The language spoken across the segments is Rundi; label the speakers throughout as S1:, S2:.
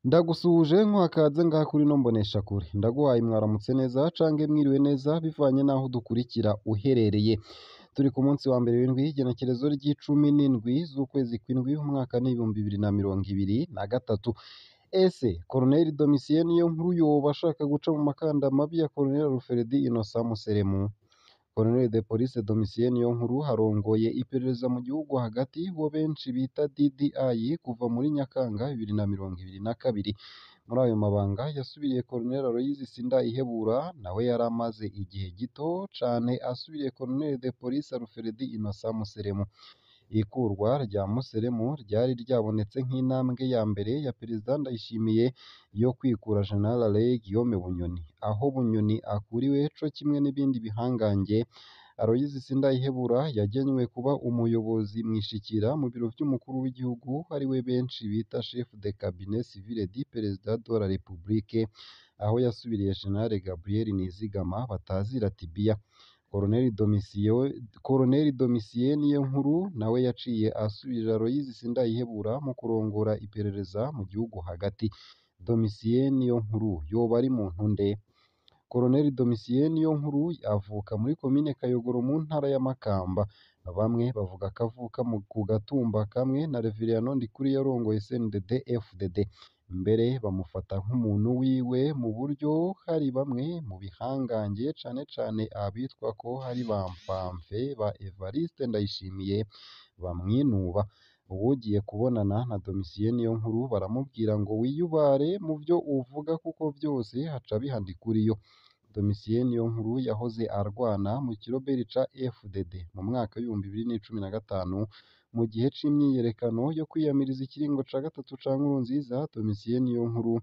S1: Ndagusuhuje nkwakaze ngaha kuri ino mboneshakure, ndaguhaye mwaramutse neza cange mwiriwe neza bivanye n'aho udukurikira uherereye. Turi ku munsi wa mbere w'indwi, igenekerezo ry'icumi n'indwi z'ukwezi kw'indwi, umwaka ni 2023. Ese Colonel Domitien Niyonkuru yoba ashaka guca mu makanda mabi ya Colonel Alfred Innocent Museremu? Colonel de Police Domitien Niyonkuru arongoye iperereza mu gihugu hagati, uwo benshi bita DDI, kuva muri Nyakanga 2022. Muri ayo mabanga yasubiriye Colonel Aloys Sindayihebura, nawe yari amaze igihe gito cane asubiriye Colonel de Police Alfred Innocent Museremu. Ikurwa rya Museremu ryari ryabonetse nk'intambwe ya mbere ya Perezida Ndayishimiye yo kwikura General Alain Guillaume Bunyoni. Aho Bunyoni akuriwe co kimwe n'ibindi bihangange, Aloys Sindayihebura yagenywe kuba umuyobozi mwishikira mu biro vy'umukuru w'igihugu, ariwe benshi bita chef de cabinet civil du président de la République, aho yasubiriye General Gabriel Nizigama batazira Tibiya. Colonel Domitien Niyonkuru nawe yaciye asubirira Aloys Sindayihebura mu kurongora iperereza mu gihugu hagati. Domitien Niyonkuru yoba ari muntu nde? Colonel Domitien Niyonkuru avuka muri komine Kayogoro mu ntara ya Makamba. Bamwe bavuga ko avuka ku gatumba kamwe na Reverien Ndikuriyo yarongoye CNDD FDD. Mbere bamufata nk'umuntu wiwe mu buryo hari bamwe mu bihangange, cane cane abitwa ko ari ba mpfamfe ba Evariste Ndayishimiye, bamwinuba. Uwugiye kubonana na Domitien Niyonkuru baramubwira ngo wiyubare mu vyo uvuga kuko vyose aca abiha Ndikuriyo. Domitien Niyonkuru yahoze arwana mu kiroberi ca FDD mu mwaka w'2015 mu gihe c'imyiyerekano yo kwiyamiriza ikiringo ca gatatu ca Nkurunziza. Domitien Niyonkuru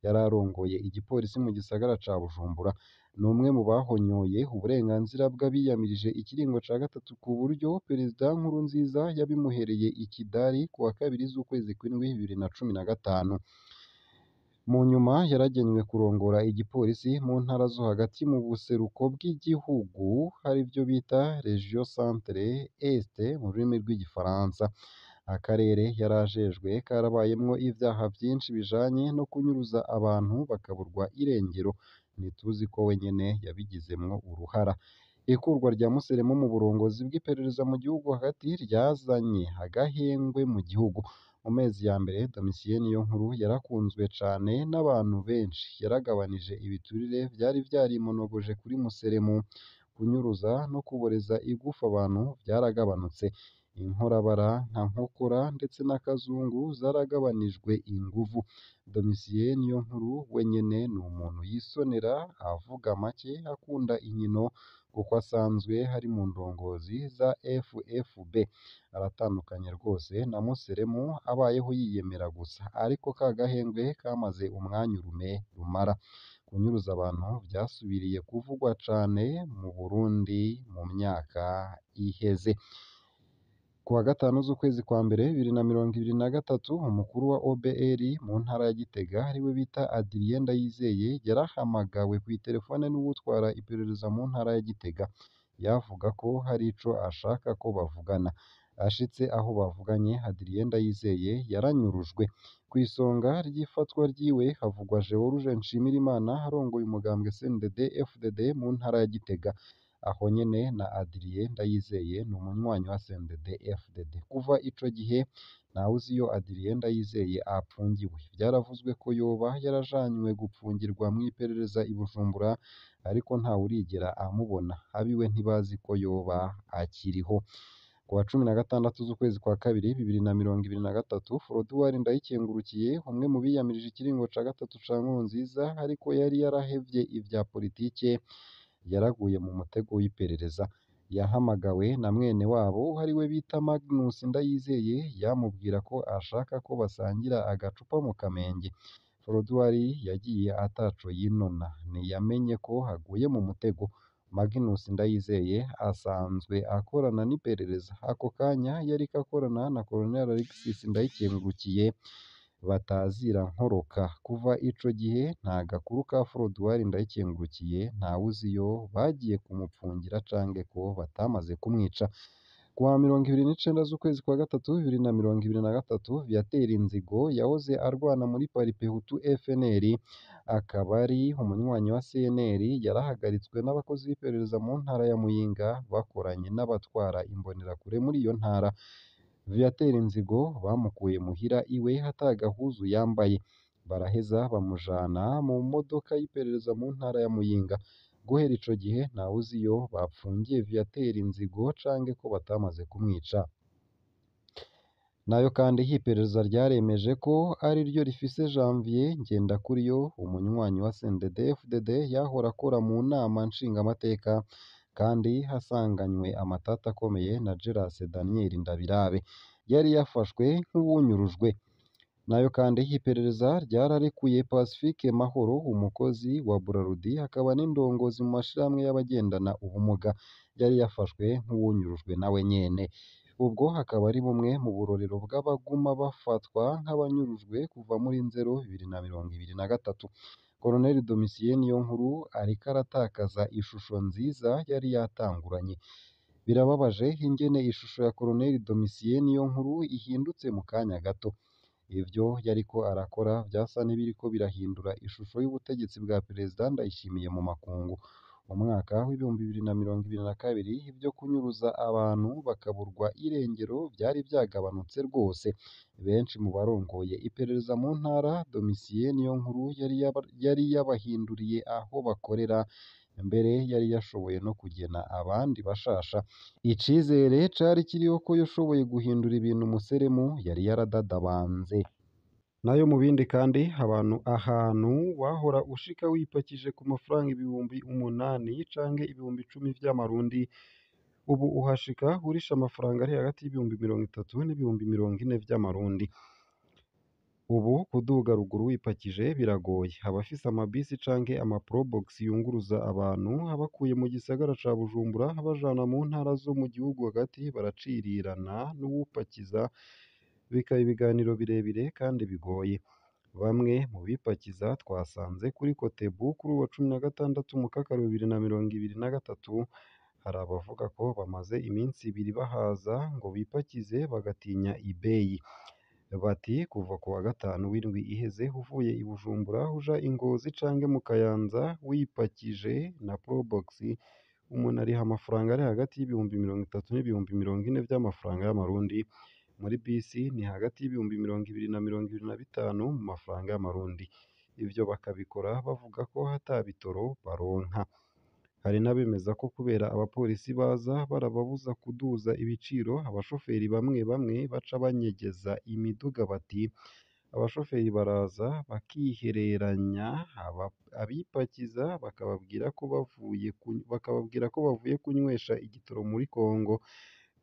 S1: yari arongoye igipolisi mu gisagara ca Bujumbura. Ni umwe mu bahonyoye uburenganzira bw'abiyamirije ikiringo ca gatatu, ku buryo Perezida Nkurunziza yabimuhereye ikidari kuwa kabiri z'ukwezi kw'indwi 2015. Mu nyuma yaragenywe kurongora igipolisi mu ntara zo hagati mu buseruko bw'igihugu, arivyo bita Region Centre Est mu rurimi rw'igifaransa. Akarere yari ajejwe karabayemwo ivyaha vyinshi bijanye no kunyuruza abantu bakaburwa irengero. Ntituzi ko we nyene yabigizemwo uruhara. Ikurwa rya Museremu mu burongozi bw'iperereza mu gihugu hagati ryazanye agahengwe mu gihugu. Mu mezi ya mbere Domitien Niyonkuru yarakunzwe cane n'abantu benshi. Yaragabanije ibiturire vyari vyarimonogoje kuri Museremu. Kunyuruza no kuboreza igufa abantu vyaragabanutse. Inkorabara nka Nkokora ndetse na Kazungu zaragabanijwe inguvu. Domitien Niyonkuru we nyene ni umuntu yisonera, avuga make, akunda inkino kuko asanzwe ari mu ndongozi za FFB. Aratandukanye rwose na Museremu abayeho yiyemera gusa, ariko ka gahengwe kamaze umwanya urume rumara. Kunyuruza abantu vyasubiriye kuvugwa cane mu Burundi mu myaka iheze. Kuwa gatanu z'ukwezi kwa mbere 2023, umukuru wa OBR mu ntara ya Gitega, ariwe bita Adrien Ndayizeye, yarahamagawe kw'iterefone n'uwutwara iperereza mu ntara ya Gitega. Yavuga ko hari ico ashaka ko bavugana. Ashitse aho bavuganye, Adrien Ndayizeye yaranyurujwe. Kw'isonga ry'ifatwa ryiwe havugwa George Nshimirimana arongoye umugambwe CNDD FDD mu ntara ya Gitega. Aho nyene na Adrien Ndayizeye ni umunywanyi wa CNDD FDD. Kuva ico gihe ntawuzi iyo Adrien Ndayizeye apfungiwe. Vyaravuzwe ko yoba yarajanywe gupfungirwa mw'iperereza i Bujumbura, ariko ntawurigera amubona. Abiwe ntibazi ko yoba akiriho. Kuwa 16 z'ukwezi kwa kabiri 2023, Froduard Ndayikengurukiye, umwe mu biyamirije ikiringo ca gatatu ca Nkurunziza ariko yari yarahevye ivya politike, yaraguye mu mutego w'iperereza. Yahamagawe na mwene wabo ariwe bita Magnus Ndayizeye, yamubwira ko ashaka ko basangira agacupa mu Kamenge. Froduard yagiye ataco yinona, ntiyamenye ko aguye mu mutego. Magnus Ndayizeye asanzwe akorana n'iperereza. Ako kanya yariko akorana na Colonel Alexis Ndayikengurukiye batazira Nkoroka. Kuva ico gihe nta gakuru ka Froduard Ndayikengurukiye, ntawuzi iyo bagiye kumupfungira canke ko batamaze kumwica. Kuwa 29 z'ukwezi kwa gatatu 2023, Viateur Nzigo yahoze arwana muri Paripehutu FNL akaba ari umunywanyi wa CNL, yarahagaritswe n'abakozi b'iperereza mu ntara ya Muyinga bakoranye n'abatwara imbonerakure muri iyo ntara. Viateur Nzigo bamukuye muhira iwe ata gahuzu yambaye, baraheza bamujana mu modoka y'iperereza mu ntara ya Muyinga. Guhera ico gihe ntawuzi iyo bapfungiye Viateur Nzigo canke ko batamaze kumwica. Nayo kandi iperereza ryaremeje ko ariryo rifise Janvier Ngendakuriyo, umunywanyi wa CNDD-FDD yahora akora mu nama nshingamateka kandi hasanganywe amatati akomeye na Geras Daniel Ndabirabe, yari yafashwe nk'uwunyurujwe. Nayo kandi iperereza ryararekuye Pacifique Mahoro, umukozi wa Brarudi akaba n'indongozi mu mashirahamwe y'abagendana ubumuga, yari yafashwe nk'uwunyurujwe nawe nyene. Ubwo akaba ari bumwe mu burorero bw'abaguma bafatwa nk'abanyurujwe kuva muri Nzero 2023. Colonel Domitien Niyonkuru ariko aratakaza ishusho nziza yari yatanguranye. Birababaje ingene ishusho ya Colonel Domitien Niyonkuru ihindutse mu kanya gato. Ivyo yariko arakora vyasa n'ibiriko birahindura ishusho y'ubutegetsi bwa Perezida Ndayishimiye mu makungu. Mu mwaka w'2022 ivyo kunyuruza abantu bakaburwa irengero vyari vyagabanutse rwose. Benshi mu barongoye iperereza mu ntara, Domitien Niyonkuru yari yabahinduriye aho bakorera, mbere yari yashoboye no kugena abandi bashasha. Icizere cari kiriho ko yashoboye guhindura ibintu umuseremu yari yaradadabanze. Nayo mu bindi kandi, abantu ahantu wahora ushika wipakije ku mafaranga 8000 canke 10,000 vy'amarundi, ubu uhashika urisha amafaranga ari hagati y'ibihumbi 30 n'ibihumbi 40 vy'amarundi. Ubu kuduga ruguru wipakije biragoye. Abafise amabisi canke ama probox yunguruza abantu abakuye mu gisagara ca Bujumbura abajana mu ntara zo mu gihugu hagati baracirirana n'uwupakiza, bikaba ibiganiro birebire kandi bigoye. Bamwe mu bipakiza twasanze kuri Kotebu kuri uwa 16 Mukakaro 2023, hari abavuga ko bamaze iminsi ibiri bahaza ngo bipakize bagatinya ibeyi. Bati kuva ku wa gatanu w'indwi iheze uvuye i Bujumbura uja i Ngozi canke mu Kayanza wipakije na Probox, umuntu ariha amafaranga ari hagati y'ibihumbi 30 n'ibihumbi 40 vy'amafaranga y'amarundi. Muri bisi ni hagati y'ibihumbi 20 na 25 mu mafaranga y'amarundi. Ivyo bakabikora bavuga ko ata bitoro baronka. Hari n'abemeza ko kubera abapolisi baza barababuza kuduza ibiciro, abashoferi bamwe bamwe baca banyegeza imiduga bati abashoferi baraza bakihereranya abipakiza bakababwira ko bavuye kunywesha igitoro muri Kongo,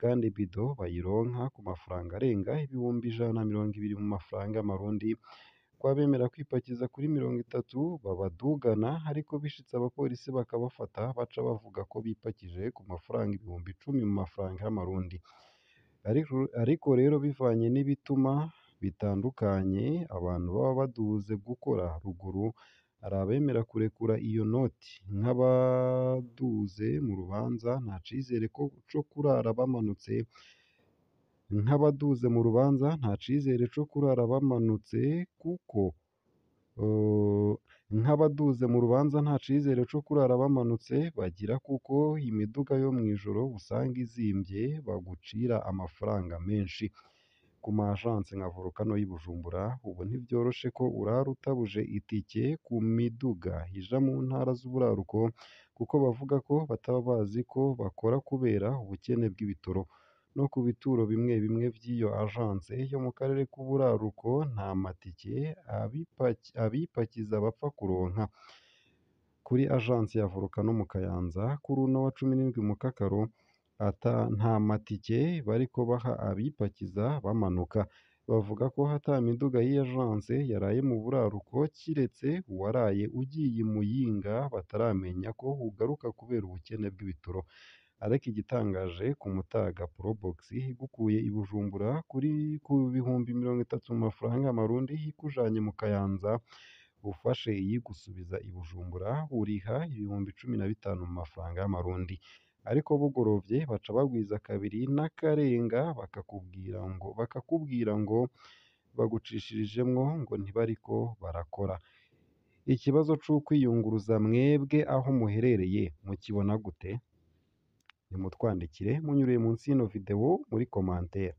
S1: kandi bido bayironka ku mafaranga arenga 120,000 mu mafaranga y'amarundi. Kw'abemera kwipakiza kuri 30 babadugana, ariko bishitse abapolisi bakabafata baca bavuga ko bipakije ku mafaranga 10,000 mu mafaranga y'amarundi. Ariko rero bivanye n'ibituma bitandukanye abantu baba baduze gukora ruguru, hari abemera kurekura iyo noti nk'abaduze mu rubanza nta cizere co kurara bamanutse, nk'abaduze mu rubanza nta cizere co kurara bamanutse kuko nk'abaduze mu rubanza nta cizere co kurara bamanutse bagira kuko imiduga yo mw'ijoro usanga izimvye bagucira amafaranga menshi. Ku ma agence nka Volcano y'i Bujumbura ubu ntivyoroshe ko urara utabuje itike ku miduga ija mu ntara z'uburaruko, kuko bavuga ko bataba bazi ko bakora kubera ubukene bw'ibitoro. No ku bituro bimwe bimwe vy'iyo agence yo mu karere k'uburaruko nta matike abipakiza bapfa kuronka. Kuri agence ya Volcano mu Kayanza kuri uno wa 17 Mukakaro ata nta matike bariko baha abipakiza bamanuka. Bavuga ko ata miduga y'iyo agence yaraye mu buraruko kiretse uwaraye ugiye i Muyinga bataramenya ko ugaruka kubera ubukene bw'ibitoro. Ariko igitangaje ku Mutaga Probox igukuye i Bujumbura kuri ku 30,000 mu mafaranga y'amarundi ikujanye mu Kayanza, ufashe iyigusubiza i Bujumbura uriha 15,000 mu mafaranga y'amarundi. Ariko bugorovye baca bagwiza kabiri n'akarenga bakakubwira ngo bagucishirijemwo ngo ntibariko barakora. Ikibazo c'ukwiyunguruza mwebwe aho muherereye mukibona gute? Nimutwandikire munyuriye munsi y'ino video muri commentaire.